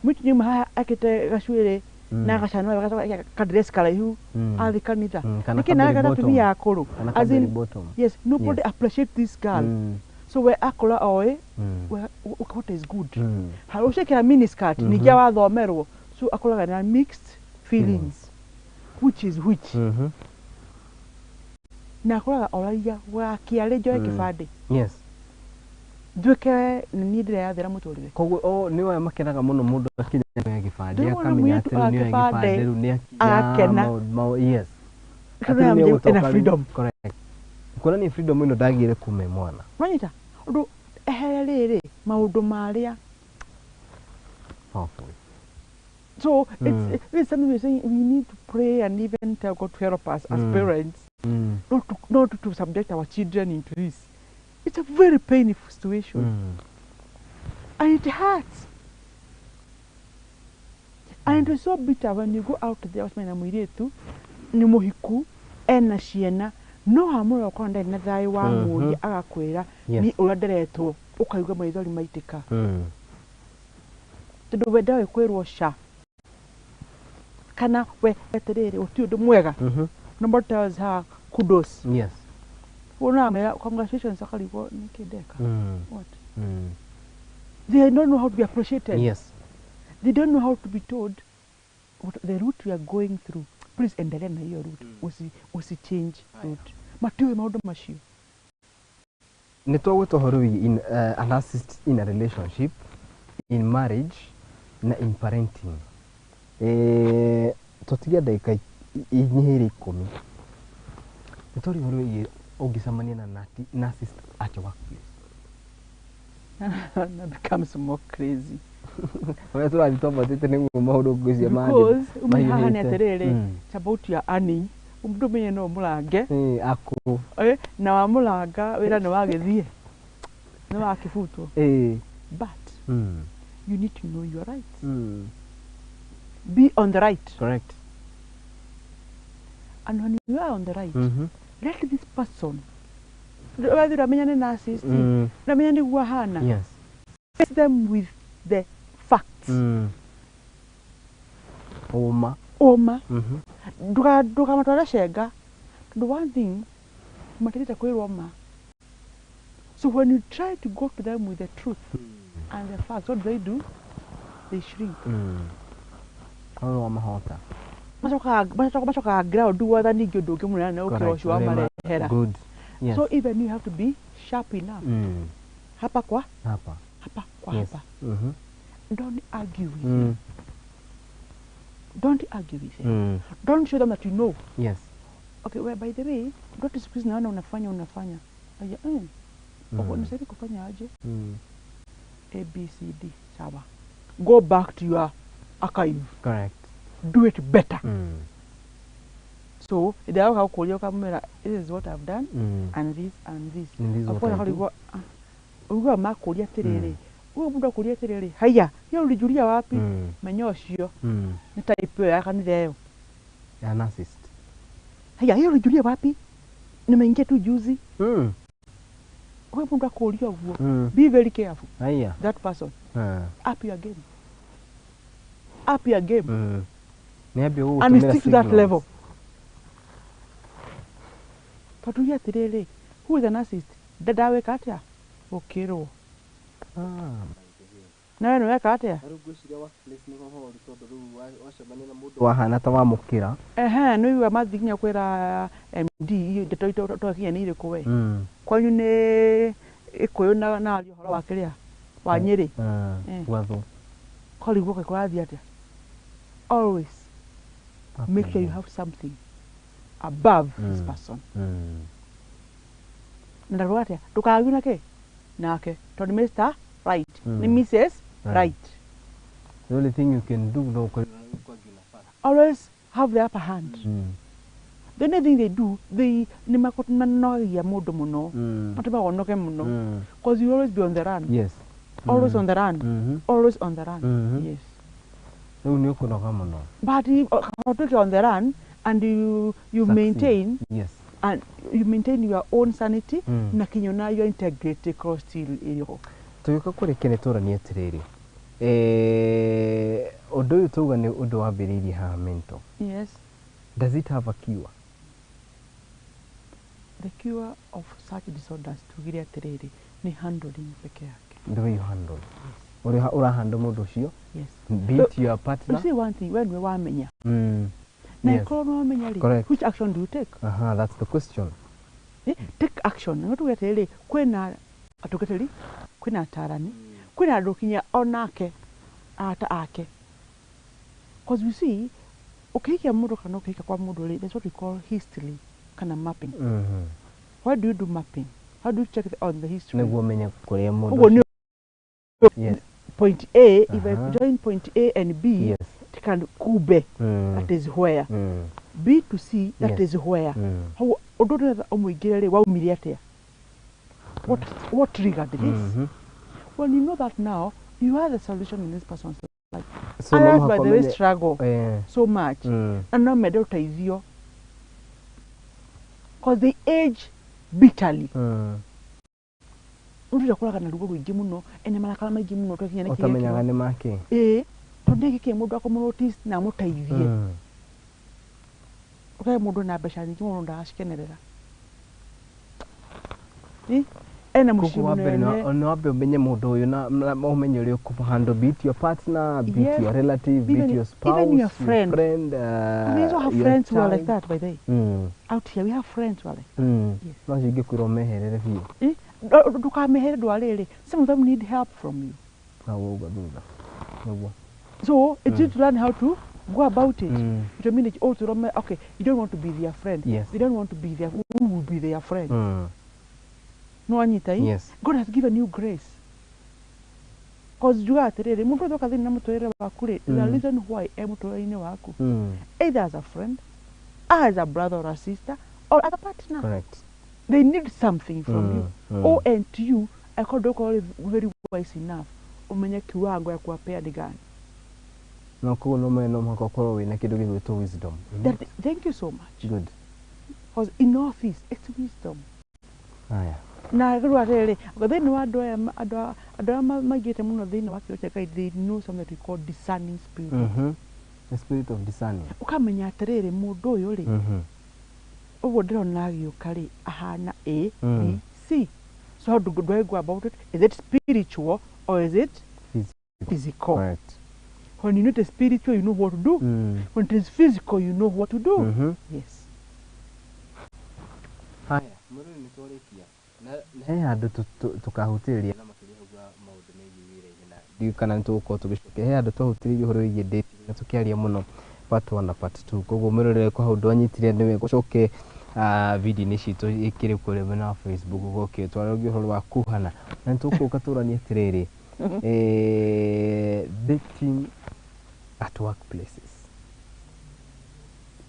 Mwitu nyuma haha ekĩte gacuĩrĩ na gacanũra ka dress karaihu athiĩ kanitha. Nĩkĩ na agata atumia akũrũ? As in, yes, nobody appreciate this girl. So we akora oe, what is good. Harucekera miniskirt ningĩ wathomerwo. So akoraga na mixed feelings. Which is which. Na akoraga oragia gwakia njoe kĩbandĩ. Yes. Nduĩke nĩ niĩ ndĩreyathĩra mũtũrĩre. Koguo nĩ we makenaga mũno mũndũ akinya gĩbandĩ akamenya atĩ rĩu nĩ gĩbandĩ rĩu nĩ akinya. Yes. Ena freedom. Correct. Kuonania freedom ĩno ndagĩire kuma mwana. Wanyita? Ũndũ ehere rĩrĩ maũndũ marĩa. Powerful. So it's something we're saying we need to pray and even tell God to help us as parents not to subject our children into this. It's a very painful situation. And it hurts. And it is so bitter when you go out there na mũirĩtu nĩ mũhiku ena ciana no hamũra ũkorwo ndarĩ na thayũ wa mũria agakwĩra ni ũrĩa nderetwo ũkaigua maithori maitĩka. Tondũ we ndoĩ kwĩrwo ca kana we atĩrĩrĩ gũtirĩ ũndũ mwega. Nobody tells her kudos. Yes. Unamera congratulations akarigwo nĩkĩ ndeka. What? They don't know how to be appreciated. Yes. They don't know how to be told what the route we are going through. Please endelea na hiyo route. Usi change route. Matiũĩ maũndũ macio. Nĩ twagwĩta ũhoro wĩgiĩ in a narcissist in a relationship, in marriage na in parenting. Tũtigia ndagĩka inyihĩire 10. Nĩ twaria ũhoro wĩgiĩ ũngĩcemania na narcissist at your workplace. That becomes more crazy. Ũrĩa tũrathiĩ twambatĩte nĩguo maũndũ ngwĩciria Because haha nĩ atĩrĩrĩ, it's about your earning. Mũndũ ũmenye no ũmũrange. Akũ. Na wamũranga wĩra nĩ wagĩthiĩ. Nĩ wakĩbutwo. But you need to know your rights. Be on the right. Correct. And when you are on the right, let this person whether ũramenya nĩ narcissist, ũramenya nĩguo ahana. Yes. Face them with the facts. Ũma. Ũma. Ndũkamatware cenga. Tondũ one thing, matiendete kwĩrwo ma. So when you try to go to them with the truth and the facts, what do they do? They shrink. Hau wamahota. Macokaga ground gwatha ningĩ ũndũ ũngĩ mũnene na ũkĩra ũcio wamarehera. Good. Yes. So even you have to be sharp enough. Hapa kwa? Hapa. Hapa kwa yes. Hapa. Don't argue with them. Don't argue with them. Don't show them that you know. Yes. Okay, well, by the way, don't siku hizi naona unafanya. Aya, unastahili kufanya aje? A, B, C, D. Sawa. Go back to your archive. Correct. Do it better. So hĩndĩ ĩrĩa agoka gũkũria ũkamwĩra, "This is what I've done and this and this." And this is Of what course I do. akarigwo, ah, uiguaga makũria atĩrĩrĩ, huyo mũndũ akũria atĩrĩrĩ, "Haiya, hiyo ulijulia wapi?" Menya ũcio nĩ type ĩyo ya kanitha ĩyo. Ya narcissist. "Haiya, hiyo ulijulia wapi? Nimeingia tu juzi." Huyo mũndũ akũria ũguo, be very careful. Haiya. That person, Ah. up your game, up your game. Nĩ ambia And gũgũtũmĩra stick to that signals. level, tondũ uge atĩrĩrĩ, who is a narcissist? Ndendawĩka atĩa gũkĩrwo. Ah. Nawe nĩweka atĩa? Rĩu ngwĩciria workplace nĩho horu, tondũ rĩu wacemania na mũndũ wahana ta wamũkĩra. Ehe, nĩ ũiguaga mathiĩ nginya kwĩra MD ndeto twakinya nĩ irĩkũ we. Kwanyu nĩ ĩkũyũ na aria ũhoro wa kĩrĩa wa Nyĩrĩ. Ah, Eh. Gwathwo. Korigwo kaĩ kũrathiĩ atĩa. Always make sure you have something above this person. Na ndaruga atĩa ndũkague na kĩ nake, tondũ Mr Right nĩ Mrs Right. The only thing you can do no ũkorwo. Always have the upper hand. The only thing they do, they nĩ manogagia mũndũ mũno, matũmaga ũnoge mũno, 'cause you always be on the run. Always on the run. Always on the run. Yes. Rĩu nĩ ũkũnoga mũno. But ũtuĩke on the run and you Succeed. maintain and you maintain your own sanity na kinya na your integrity cross still ĩrĩho. Tũgĩũka kũrĩkia nĩ tũranie atĩrĩrĩ, ũndũ ũyũ tauga nĩ ũndũ wambĩrĩirie haha mental. Does it have a cure? The cure of such disorders, tugire atĩrĩrĩ, nĩ handling peke yake. The way you handle, ũrĩa ũrahandle mũndũ ũcio, be it your You partner. see one thing, we nĩwe wamenya na ĩkorwo nĩ wamenya rĩ, which action do you take? Aha, that's the question. Eh, take action. Nĩ tuge atĩrĩrĩ, kwĩna atungatĩri, kwĩna atarani, kwĩna andũ kinya onake arata ake, 'cause you see, ũkĩhikia mũndũ kana ũkĩhika kwa mũndũ rĩ, that's what we call history kana mapping. Why do you do mapping? How do you check on the history? Nĩguo ũmenye kũrĩa mũndũ Ũguo nĩ point A, if I join point A and B, it can kumbe that is where B to C, that is where. Hau ũndũ ũrĩa ũmũingĩre rĩ, waumire atĩa? What triggered this? When you know that, now you are the solution in this person's life. So no Others, mũhaka by the way, ũmenye struggle so much na no mende ũteithio, 'cause they age bitterly. Mũndũ ũcio akũraga na ruo rũingĩ mũno, ena marakara maingĩ mũno, twakinya nĩ kĩrĩa Ũtamenyaga nĩ make. Ĩĩ, tondũ nĩ gĩkĩ mũndũ akũmũnotice na amũteithie. Ũkahe mũndũ na mbeca nyingĩ mũno, ndagacikenerera. Ĩ, ena mũciĩ Koguo wa mbere mũnene. Nĩ wambe ũmenye mũndũ ũyũ na ũmenye ũrĩa ũkũmũhandle, be it your partner, be it your relative, be it your spouse, Even your friend. Friend, We also have your friends who are like child. that, by the way. Out here we have friends who are like Yes. No acio ingĩkwĩra ũmeherere biũ. Eh, ndũkamehere ndwarĩrĩ, some of them need help from you. Na wauga thutha nĩguo. So it's you to learn how to go about it. It means also, okay, you don't want to be their friend. They don't want to be their, who will be their friend? No anyita i? Yes. God has given you grace, 'cause njugaga atĩrĩrĩ, mũndũ wothe oka thĩinĩ na mũtũrĩre waku rĩ, the reason why e mũtũrĩre-inĩ waku, either as a friend, as a brother or a sister, or as a partner, they need something from you. O and to you akorwo ndũkorwo very wise enough ũmenye kiwango ya kuwapea ni gani. No koguo no menye no mũhaka ũkorwo wĩna kĩndũ gĩgwĩtwo wisdom. That, thank you so much. Good. Because in office it's wisdom. Haya. Na rĩu atĩrĩrĩ, thĩinĩ wa andũ aya andũ aya maingĩte mũno thĩinĩ wa kĩo kĩa Ngai, they know something that we call discerning spirit. The spirit of discerning. Ũkamenya atĩrĩrĩ, mũndũ ũyũ rĩ, ũguo ndĩrona agĩũka rĩ, ahana A, B, C. So how do I go about it? Is it spiritual or is it Physical. physical? Correct. When you know it is spiritual, you know what to do. When it is physical, you know what to do. Yes. Haya, mũrũrĩ nĩ twarĩkia na he handũ tũkahutĩrĩria na makĩria hau ha maũndũ megiĩ wĩra-inĩ, na ndiũĩ kana nĩ tũgũkorwo tũgĩcokia he handũ twahutĩrĩirie ũhoro wĩgiĩ dating na tũkĩaria mũno part 1 na part 2. Koguo mwĩrorere kwa hau ndwanyitire nĩ wega ũcoke video-inĩ citũ ikĩrĩ kũrĩa mwena wa Facebook ũgoke twarĩrĩria ũhoro wa kuhana, na nĩ tũgũka tũranie atĩrĩrĩ, dating at workplaces.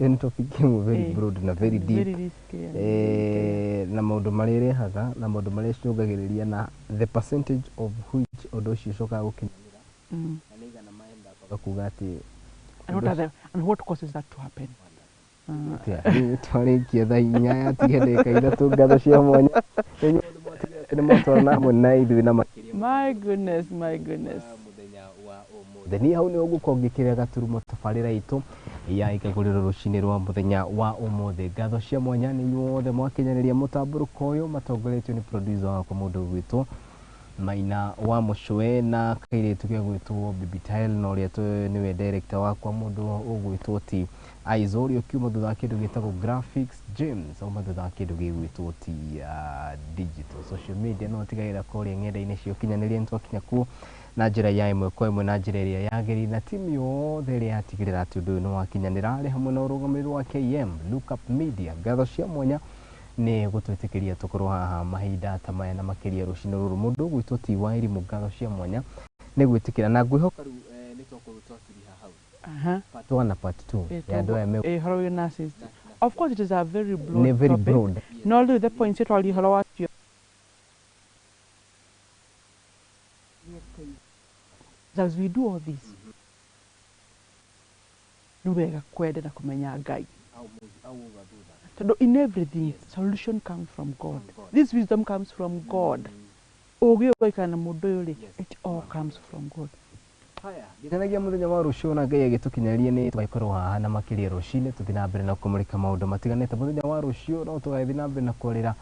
Ĩyo nĩ topic ĩmwe very broad na very deep. Very risky and very. Na maũndũ marĩa ĩrehaga na maũndũ marĩa ĩcũngagĩrĩria na the percentage of which ũndũ ũcio ũcokaga gũkinyanĩra na nĩ igana maenda kwaga kuga atĩ. And what causes that to happen? Atĩa? Rĩu twarĩkia thaa 4 yatigia ndagĩka 3. Ngatho cia mwanya nĩ inyuĩ mwatigĩrĩra atĩ nĩ mwatwarana hamwe na ithuĩ na makĩria. My goodness, my goodness. Mũthenya wa ũmũthĩ niĩ hau nĩho ngũkorwo ngĩkĩrĩra gaturumo tabarĩra itũ ya Ikagũrĩro rũcinĩ rwa mũthenya wa ũmũthĩ. Ngatho cia mwanya nĩ inyuĩ othe mwakinyanĩria mũtambũrũko ũyũ matongoretio nĩ producer wakwa mũndũ ũgwĩtwo Maina wa Mũcwe na kairĩtu gegwĩtwo Bibi Tile, na ũrĩa nĩwe director wakwa mũndũ ũgwĩtwo ti Aizo, ũrĩa ũkiuma thutha wa kĩndũ gĩtagwo graphics, James auma thutha wa kĩndũ gĩgwĩtwo ti digital social media, no tigagĩrĩra kũrĩa ng'enda-inĩ cia ũkinyanĩria nĩ twakinya kuo na njĩra ya ĩmwe kwa ĩmwe na njĩra ĩrĩa yagĩrĩire, na timu yothe ĩrĩa yatigĩrĩra atĩ ũndũ ũyũ nĩ wakinyanĩra arĩ hamwe na ũrũgamĩrĩri wa KM Lookup Media. Ngatho cia mwanya nĩ gũtwĩtĩkĩria tũkorwo haha mahinda ta maya na makĩria rũcinĩ rũrũ. Mũndũ ũgwĩtwo ti wa irimũ, ngatho cia mwanya nĩ gwĩtĩkĩra na ngwĩhoka rĩu nĩ twakorwo twatiriha hau part 1 na part 2 ya andũ aya me Ũhoro wĩ narcissist. Of course it is a very broad nĩ very topic. Broad. No rĩu the point twaria ũhoro wacio, as we do all this, nĩ wega kwenda na kũmenya Ngai, tondũ in everything solution comes from God. This wisdom comes from God. Ũgĩ ũyũ gũikara na mũndũ ũyũ rĩ, it all comes from God. Haya, nginyagia mũthenya wa rũciũ na Ngai agĩtũkinyaria nĩ tũgagĩkorwo haha na makĩria rũcinĩ tũthiĩ na mbere na kũmũrĩka maũndũ matiganĩte. Mũthenya wa rũciũ no tũgagĩthiĩ na mbere na kwarĩra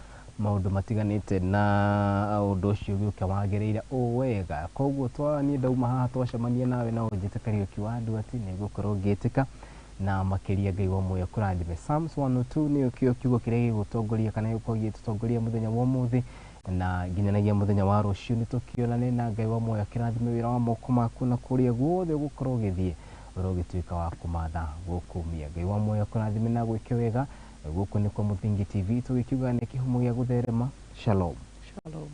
maũndũ matiganĩte na ũndũ ũcio ũgĩũke wagĩrĩire o wega. Koguo niĩ ndauma haha twacemania nawe na ũnjĩte Kariũki wa Nduati, nĩ ngũkorwo ngĩtĩka na makĩria. Ngai wa muoyo kũrathime. Psalms 102 nĩyo kĩo kiugo kĩrĩa gĩgũtongoria kana gĩgũkorwo gĩgĩtũtongoria mũthenya wa ũmũthĩ na nginyanagia mũthenya wa rũciũ. Nĩ tũkĩonane na Ngai wa muoyo akĩrathime wĩra wa moko maku na kũrĩa guothe ũgũkorwo ũgĩthiĩ ũrĩa ũgĩtuĩka wa kũmatha gũkũmia. Ngai wa muoyo kũrathime na gwĩke wega. Gũkũ nĩ kwa Mũthingi TV, tũgĩkiuga nĩ kĩhumo gĩa gũtherema. Shalom. Shalom.